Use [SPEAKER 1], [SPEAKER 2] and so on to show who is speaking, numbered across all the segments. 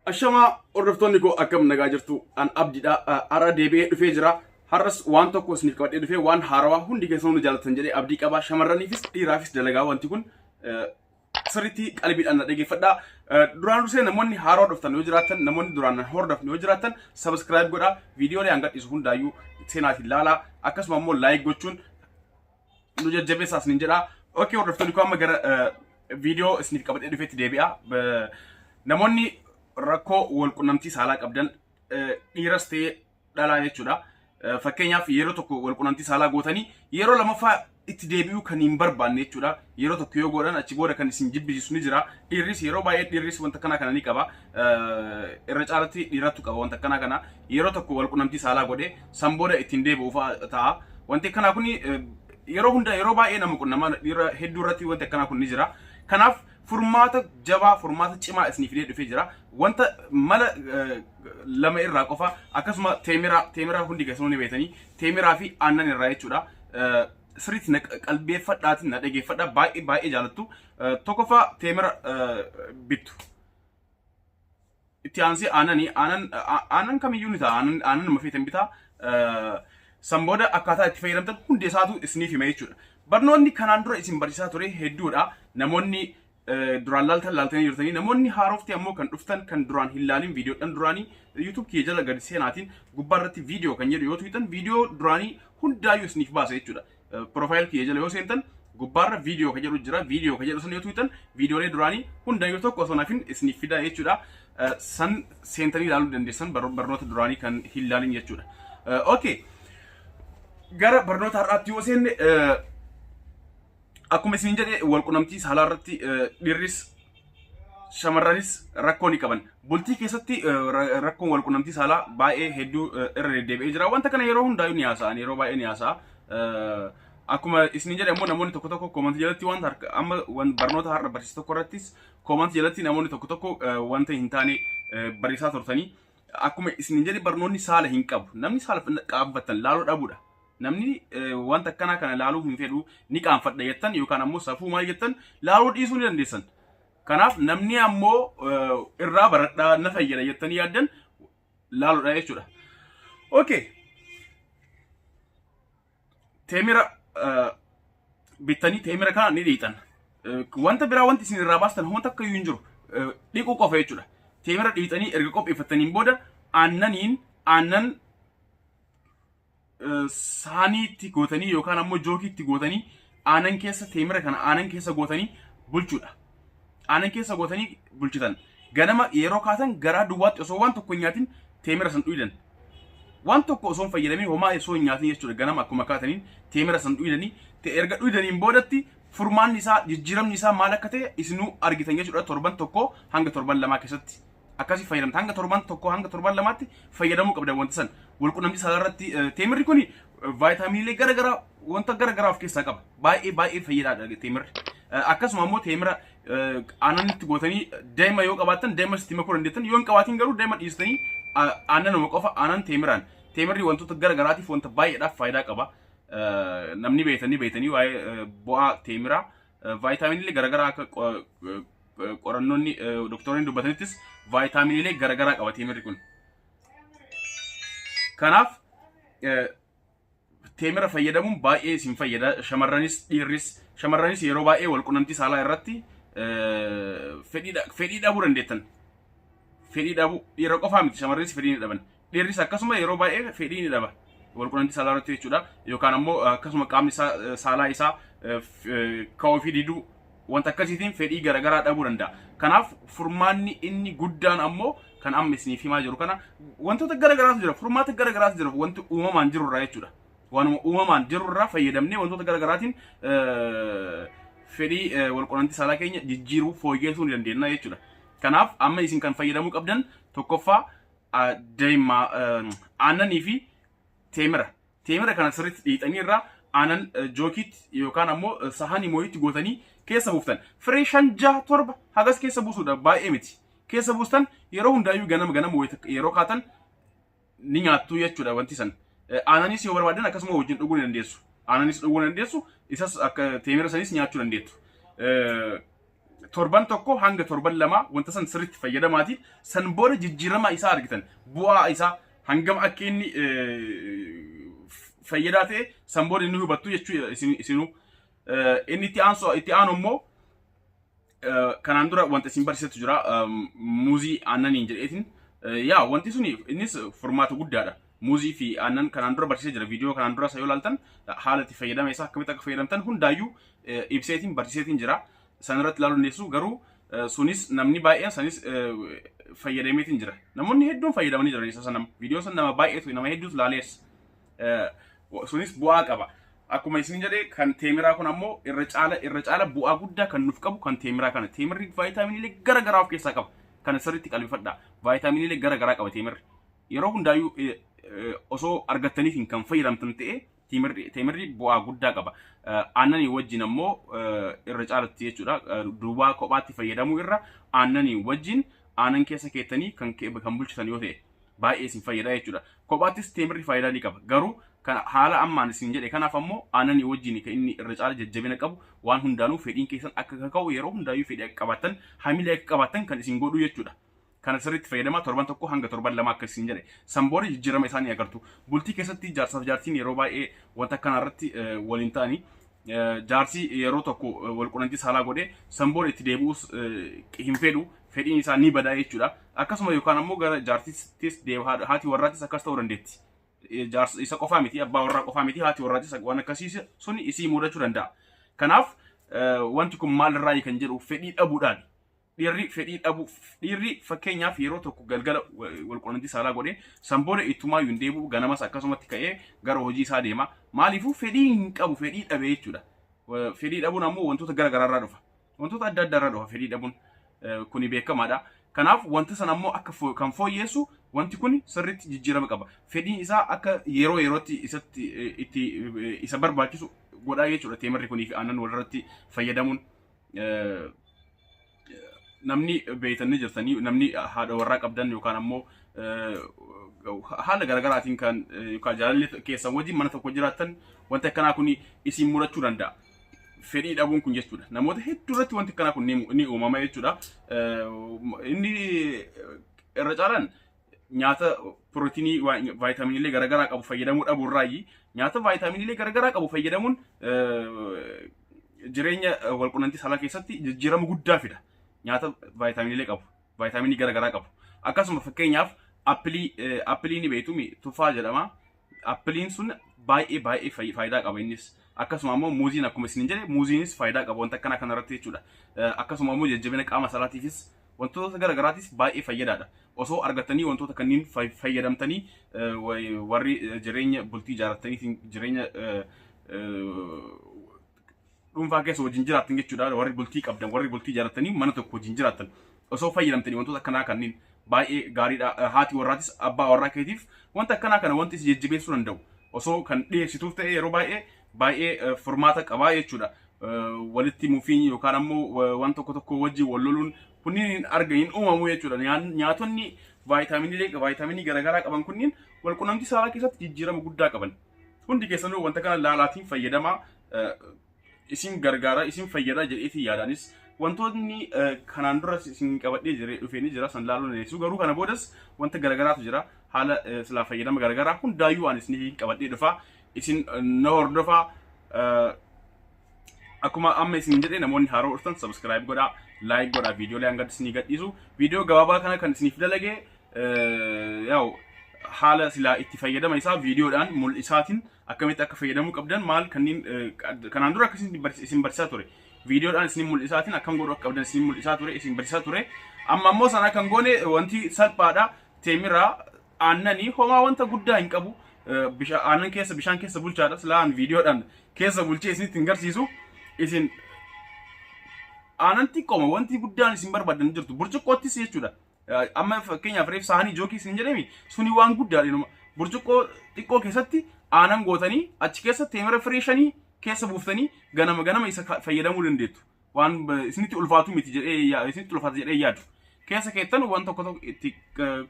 [SPEAKER 1] Ashamaa hordoftoonni koo, akkam nagaa jirtu? An Abdiidha. Har'a deebi'ee dhufee jira. Har'as waan tokko isiniif qabadhee dhufee, waan haarawaa hundi keessanuu ni jaallattan jedhee abdii qaba. Shamarraniifis dhiiraafis dalagaa wanti kun. Sirriitti qalbiidhaan na dhaggeeffadhaa. Duraan dursee namoonni haarawaa dhuftan yoo jiraattan, namoonni duraan na hordofne yoo jiraattan, subscribe godhaa. Viidiyoolee an gadhiisu hundaayyuu seenaatiin ilaalaa. Akkasuma immoo like gochuun nu jajjabeessaa isiniin jedha. Okay, hordoftoonni koo, amma gara viidiyoo isiniif qabadhee dhufeetti deebi'a. Namoonni rakkoo wal qunnamtii saalaa qabdan, dhiiras ta'ee dhalaa jechuudha. Fakkeenyaaf, yeroo tokko wal qunnamtii saalaa gootanii yeroo lamaffaa itti deebi'uu kan hin barbaanne jechuudha. Yeroo tokko yoo godhan achi booda kan isin jibbisiisu ni jira. Dhiirris yeroo baay'ee dhiirris wanta kana kana ni qaba. Irra caalatti dhiiratu qaba wanta kana kana. Yeroo tokko wal qunnamtii saalaa godhee san booda ittiin deebi'u fa'a ta'a. Wanti akkanaa kun yeroo hunda, yeroo baay'ee nama qunnamaa, dhiira hedduu irratti wanti akkanaa kun ni jira. Kanaaf furmaata jabaa, furmaata cimaa isiniif fidee dhufee jira. Wanta mala lama irraa qofa, akkasuma teemiraa, teemiraa hundi keessanuu ni beektanii, teemiraa fi aannan irraa jechuudha. Sirriitti na qalbeeffadhaatiin na dhageeffadha, baay'ee baay'ee jaalattu. Tokkoffaa teemira bittu. Itti aansee aannanii, aannan kamiyyuu ni ta'a, aannan nama feetan bitaa. San booda akkaataa itti fayyadamtan hundi isaatu isiniif hima jechuudha. Barnoonni kanaan dura isin barsiisaa ture hedduudha. Namoonni duraan laaltan laaltanii jirtanii, namoonni haarofti ammoo kan dhuftan, kan duraan hin laalin, viidiyoodhaan duraanii YouTube kiyya jala gadi seenaatiin gubbaa irratti viidiyoo kan jedhu yoo tuqxan viidiyoo duraanii hundaayyuu isiniif baasa jechuudha. Profile kiyya jala yoo seentan gubbaarra viidiyoo kan jedhu jira. Viidiyoo kan jedhu sun yoo tuqxan viidiyoolee duraanii hundayyuu tokko osoo nafin isiniif fida jechuudha. San seentanii ilaaluu dandeessan, barnoota duraanii kan hin laalin jechuudha. Okay. Gara barnoota har'aatti yoo seenne, akkuma isin jedhe, wal qunnamtii saalaa irratti dhiirris shamarranis rakkoo ni qaban. Bultii keessatti rakkoon wal qunnamtii saalaa baay'ee hedduu irra deddeebi'ee jira. Wanta kana yeroo hundaayyuu ni haasa'an, yeroo baay'ee ni haasa'a. Akkuma isin jedhe immoo namoonni tokko tokko koomantii jalatti wanta harka amma barnoota har'a barsiisa tokko irrattis koomantii jalatti namoonni tokko tokko wanta hin taane barreessaa turtanii. Akkuma isin jedhe, barnoonni saala hin qabu. Namni saala qaabbattan laaluu dhabuudha. Namni wanta akkanaa kana laaluu hin fedhu, ni qaanfadha jettan yookaan ammoo safuu maal jettan laaluu dhiisuu ni dandeessan. Kanaaf namni ammoo irraa baradhaa, na fayyada jettanii yaaddan laaluudha jechuudha. Okay. Teemira bittanii teemira kana ni dhiitan. Wanta biraa wanti isin irraa baastan wanta akka iyyuu hin jiru. Dhiquu qofa jechuudha. Teemira dhiixanii erga qopheeffataniin booda aannaniin, aannan saaniitti gootanii yookaan ammoo jookiitti gootanii, aannan keessa, teemira kana aannan keessa gootanii bulchuudha. Aannan keessa gootanii bulchitan. Ganama yeroo kaatan garaa duwwaatti osoo waan tokko hin nyaatin teemira san dhuydan. Waan tokko osoo hin fayyadamin, homaa osoo hin nyaatin jechuudha. Ganama akkuma kaataniin teemira san dhuydanii, erga dhuydaniin boodatti furmaanni isaa, jijjiiramni isaa maal akka ta'e isinuu argitan jechuudha, torban 1 hanga torban 2 keessatti. Akkasii fayyadamta, hanga torban 1 hanga torban 2tti fayyadamuu qabda wanta san. Walqunnamtii saalaa irratti teemirri kuni vaayitaaminiilee gara garaa, wanta gara garaa of keessaa qaba. Baay'ee baay'ee fayyadaadha teemirri. Akkasuma immoo teemira aannan itti gootanii daa'ima yoo qabaattan daa'ima itti makuu dandeettan, yoo hin qabaatin garuu daa'ima dhiistanii aannanuma qofa, aannan teemiraan. Teemirri wantoota gara garaatiif, wanta baay'eedhaaf faayidaa qaba. Namni beektanii beektanii waa'ee bu'aa teemiraa, vaayitaaminiilee gara garaa, akka qorannoonni doktoronni dubbatanittis vaayitaaminiilee gara garaa qaba teemirri kun. Kanaaf teemira fayyadamuun baay'ee isin fayyada. Shamarranis dhiirris, shamarranis yeroo baay'ee wal qunnamtii saalaa irratti fedhii dhabuu dandeettan. Fedhii dhabuu dhiira qofaa miti, shamarranis fedhii ni dhaban. Dhiirris akkasuma yeroo baay'ee fedhii ni dhaba. Wal qunnamtii saalaa irratti jechuudha. Yookaan ammoo akkasuma qaamni saalaa isaa ka'uu fi diduu, wanta akkasiitiin fedhii garaagaraa dhabuu danda'a. Kanaaf furmaanni inni guddaan ammoo kan amma isiniif himaa jiru kana. Wantoota garaagaraatu jira. Furmaata garaagaraatu jira. Wanti uumamaan jiru irraa jechuudha. Waanuma uumamaan jiru irraa fayyadamnee wantoota garaagaraatiin fedhii walqunnamtii saalaa keenya jijjiiruu, fooyyessuu ni dandeenya jechuudha. Kanaaf amma isin kan fayyadamuu qabdan tokkoffaa daa'imma aannanii fi teemira. Teemira kana sirriitti dhiixanii irraa aanan jookiitti yookaan ammoo sahanii mooyitti gootanii keessa buuftan. Firee 5, 6, 7 hagas keessa buusuudha, baay'ee miti. Keessa buustan, yeroo hundaayyuu ganama ganama yeroo kaatan ni nyaattu jechuudha wanti san. Aananis yoo barbaadan akkasuma wajjin dhuguu ni dandeessu. Aananis dhuguu ni dandeessu, isas akka teemira sanis nyaachuu dandeettu. Torban tokko hanga torban 2 wanta san sirriitti fayyadamaatiin san booda jijjiirama isaa argitan, bu'aa isaa hangam akka inni fayyadaa ta'e san booda inni hubattu jechuu isinuu. Inni itti aansu itti aanu immoo kanaan dura wanta isin barsiisetu jira, muuzii aannaniin jedheetiin. Yaa, wanti suni innis furmaata guddaadha. Muuzii fi aannan kanaan dura barsiisee jira. Viidiyoo kanaan dura isa yoo ilaaltan haala itti fayyadama isaa, akkamitti akka fayyadamtan hundaayyuu ibseetiin barsiiseetiin jira. San irratti ilaaluu dandeessu. Garuu sunis namni baay'een sanis fayyadameetiin jira. Namoonni hedduun fayyadamanii jiran isa sana. Viidiyoo san nama baay'eetu, nama hedduutu ilaalees. Sunis bu'aa qaba. Akkuma isin jedhe, kan teemiraa kun ammoo irra caala bu'aa guddaa kan nuuf qabu kan teemiraa kana. Teemirri vaayitaaminiilee gara garaa of keessaa qaba. Kana sirriitti qalbifadhaa. Vaayitaaminiilee gara garaa qaba teemirri. Yeroo hundaayyuu osoo argattaniif kan fayyadamtan ta'e teemirri bu'aa guddaa qaba. Aannanii wajjin ammoo irra caalatti jechuudha. Duwwaa kophaatti fayyadamuu irra aannanii wajjin aannan keessa keettanii kan bulchitan yoo ta'e baay'ee isin fayyada jechuudha. Kophaattis teemirri faayidaa ni qaba. Garuu kan haala ammaan isin jedhe kanaaf ammoo aannanii wajjin kan inni irra caala jajjabina qabu, waan hundaanuu fedhiin keessan akka kaka'u, yeroo hundaayyuu fedhii akka qabaattan, hamilee akka qabaattan kan isin godhu jechuudha. Kana sirriitti fayyadamaa torban tokko hanga torban 2 akka isin jedhe. San booda jijjiirama isaanii agartu. Bultii keessatti jaarsaaf jaartiin yeroo baay'ee wanta akkanaa irratti waliin ta'anii, jaarsi yeroo tokko walqunnamtii saalaa godhee san booda itti deebi'uus hin fedhu, fedhiin isaa ni badaa jechuudha. Akkasuma yookaan ammoo gara jaartittis, haati warraattis akkas ta'uu dandeetti. Jaarsa isa qofaa miti, abbaa warraa qofaa miti, haati warraattis waan akkasii sun isii mudachuu danda'a. Kanaaf wanti kun maalirraa kan jedhu fedhii dhabuudhaan. Dhiirri fedhii dhabu, dhiirri fakkeenyaaf yeroo tokko galgala walqunnamtii saalaa godhee san booda ittumaayyuu hin deebi'u, ganamas akkasumatti ka'ee gara hojii isaa deema. Maaliifuu fedhii hin qabu, fedhii dhabe jechuudha. Fedhii dhabuun ammoo wantoota gara garaarraa dhufa. Wantoota adda addaarraa dhufa fedhii dhabuun, kuni beekamaadha. Kanaaf wanta sana ammoo akka kan fooyyeessu wanti kun sirriitti jijjiirama qaba. Fedhiin isaa akka yeroo yerootti isatti itti isa barbaachisu godhaa jechuudha teemirri kunii fi aannan walirratti fayyadamuun. Namni beeytanii jirtanii, namni haadha warraa qabdan yookaan ammoo haala garaagaraatiin kan yookaan jaalalli keessan wajjin mana tokko jiraattan, wanti akkanaa kun isin mudachuu danda'a. Fedhii dhabuun kun jechuudha. Namoota hedduu irratti wanti akkanaa kun ni uumama jechuudha. Inni irra caalaan nyaata pirootinii, vaayitaaminiilee garaagaraa qabu fayyadamuu dhabuu irraayi. Nyaata vaayitaaminiilee garaagaraa qabu fayyadamuun jireenya walqunnamtii saalaa keessatti jijjiirama guddaa fida. Nyaata vaayitaaminiilee qabu, vaayitaaminii garaagaraa qabu. Akkasuma fakkeenyaaf appilii, appilii ni beektu, tuffaa jedhama. Appiliin sun baay'ee baay'ee faayidaa qaba innis. Akkasuma ammoo muuziin, akkuma isin jedhe, muuziinis faayidaa qaba wanta akkanaa kanarratti jechuudha. Akkasuma ammoo jajjabina qaama saalaatiifis, wantoota garaagaraatiif baay'ee fayyadaadha. Osoo argatanii wantoota kanneen fayyadamtanii, warri jireenya bultii ijaarratanii jireenya dhuunfaa keessa wajjin jiraattan jechuudha. Warri bultii qabdan, warri bultii ijaarratanii mana tokko wajjin jiraattan, osoo fayyadamtanii wantoota akkanaa kanneen baay'ee gaariidha. Haati warraatis abbaa warraa keetiif wanta akkanaa kana wanti si jajjabeessuu danda'u osoo kan dhiyeessituuf ta'e yeroo baay'ee baay'ee furmaata qabaa jechuudha. Walitti mufiin yookaan ammoo waan tokko tokko wajjin wal loluun kunniin hin arga hin uumamu jechuudha. Nyaatonni vaayitaaminii garaagaraa qaban kunniin walqunnamtii saalaa keessatti jijjiirama guddaa qaban. Hundi keessanuu wanta kana laalaatiin fayyadamaa, isin gargaara, isin fayyada jedheetiin yaadaanis wantoonni kanaan dura isin qabadhee jire dhufee ni jira, san laaluu dandeessu. Garuu kana boodas wanta garagaraatu jira, haala silaa fayyadama garagaraa hundaayyuu waan isin qabadhee dhufaa, isin na hordofaa. Akkuma amma isin jedhe, namoonni haaroo dhuftan subscribe godhaa, like godhaa viidiyoolee hanga isinii gadhiisu. Viidiyoo gabaabaa kana kan isiniif dalage yaa'u haala silaa itti fayyadama isaa viidiyoodhaan mul'isaatiin, akkamitti akka fayyadamuu qabdan maal kanneen kanaan dura akkasiin isin barsiisaa ture. Viidiyoodhaan isin mul'isaatiin akkam godhuu akka qabdan isin mul'isaa ture, isin barsiisaa ture. Amma ammoo sana kan goone wanti salphaadha. Teemiraa aannanii homaa wanta guddaa hin qabu. Aannan keessa, bishaan keessa bulchaadha. Silaan viidiyoodhaan keessa bulchee isinitti hin garsiisu. Isin aannan xiqqooma, wanti guddaan isin barbaadan jirtu burcuqqoottis jechuudha. Amma fakkeenyaaf reef saanii jookii isin jedhemi suni waan guddaadha inuma. Burcuqqoo xiqqoo keessatti aanan gootanii achi keessa teemira firee 5 keessa buuftanii ganama ganama isa fayyadamuu dandeettu. Waan isinitti ulfaatu miti jedhee, isinitti ulfaata jedhee yaadu. Keessa keettan waan tokko tokko itti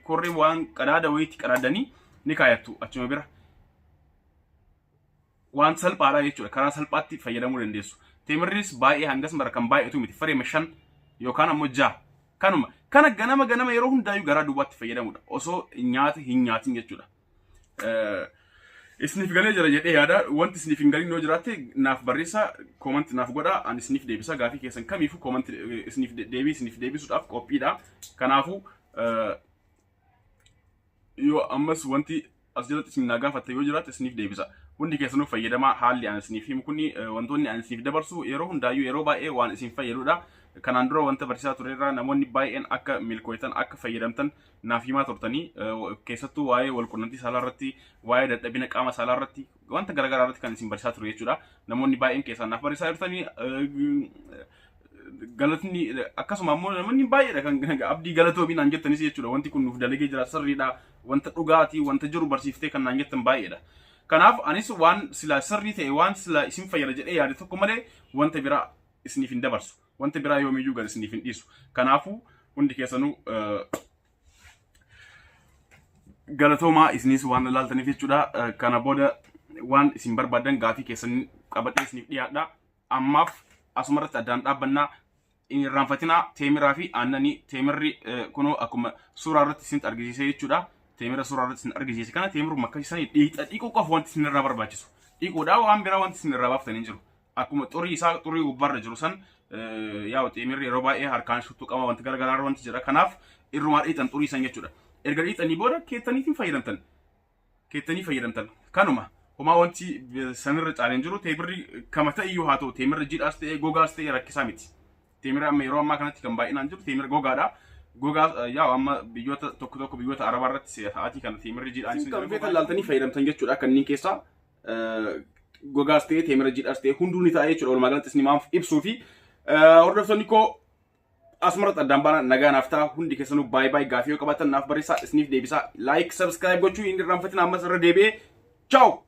[SPEAKER 1] korree, waan qadaada wayiitti qadaadanii ni kaayattu achuma bira. Waan salphaadha jechuudha. Karaa salphaatti fayyadamuu dandeessu. Teemirris baay'ee hangas mara kan baay'atu miti. Fireema 5 Yookaan ammoo 6. Kanuma. Kana ganama ganama yeroo hundaayyuu garaa duwwaatti fayyadamudha. Osoo nyaata hin nyaatin jechuudha. Isiniif galee jira jedhee yaada. Wanti isiniif hin galin yoo jiraatte naaf barreessaa, comment naaf godhaa, ani isiniif deebisa. Gaafii keessan kamiifuu comment isiniif deebii isiniif deebisuudhaaf qophiidha. Kanaafuu yoo ammas wanti as jalatti isin naa gaafatte yoo jiraatte isiniif deebisa. Hundi keessanuu fayyadamaa. Haalli ani isiniif himu kuni, wantoonni ani isiniif dabarsu yeroo hundaayyuu yeroo baay'ee waan isin fayyadudha. Kanaan dura wanta barsiisaa turerraa namoonni baay'een akka milkooytan, akka fayyadamtan naaf himaa turtanii, keessattuu waa'ee walqunnamtii saalaa irratti, waa'ee dadhabina qaama saalaa irratti, wanta garaagaraa irratti kan isin barsiisaa ture jechuudha. Namoonni baay'een keessaan naaf barsiisaa turtanii galatni, akkasuma ammoo namoonni baay'eedha kan "Abdii, galatoomi" naan jettanis jechuudha. Wanti kun nuuf dalagee jira, sirriidha, wanta dhugaatii, wanta jiru barsiiftee kan naan jettan baay'eedha. Kanaaf anis waan sila sirrii ta'e, waan sila isin fayyada jedhee yaade tokko malee wanta biraa isiniif hin dabarsu. Wanta biraa yoomiyyuu gad isiniif hin dhiisu. Kanaafuu hundi keessanuu galatoomaa, isinis waan ilaaltaniif jechuudha. Kana booda waan isin barbaadan gaafii keessan qabadhee isiniif dhiyaadha. Ammaaf asumarratti addaan dhaabbannaa. Hin irraanfatinaa, teemiraa fi aannanii. Teemirri kunoo akkuma suuraa irratti isinitti argisiisee jechuudha. Teemira suuraa irratti isin argisiise kana teemiruma akkasii dhiixa dhiquu qofa wanti isin irraa barbaachisu. Dhiquudha, waan biraa wanti isin irraa baaftan hin jiru. Akkuma xurii isaa, xurii gubbaarra jiru san, yaa teemirri yeroo baay'ee harkaan shuttuqama, wanti garaagaraa wanti jira. Kanaaf irrumaa dhiixan xurii san jechuudha. Erga dhiixanii booda keettaniitiin fayyadamtan. Keettanii fayyadamtan. Kanuma. Homaa wanti sanirra caaleen jiru. Teemirri kama ta'e iyyuu haa ta'u, teemirri jiidhaas ta'e gogaas ta'e rakkisaa miti. Teemira amma yeroo ammaa kanatti kan baay'inaan jiru teemira gogaadha. Gogaa yaa amma biyyoota tokko tokko, biyyoota Arabaa irratti sa'aatii kana teemirri jiidhaan isin kan feetan laaltanii fayyadamtan jechuudha. Kanneen keessaa gogaas ta'e teemira jiidhaas ta'e hunduu ni ta'a jechuudha. Walumaa galatti isin maaf ibsuu fi hordoftoonni koo, asumarratti addaan baana. Nagaa naaf ta'a hundi keessanuu. Baay'ee baay'ee gaafii yoo qabaatan naaf barreessaa, isiniif deebisaa. Like, subscribe gochuu hin irraanfatina. Ammas irra deebi'ee, ciao.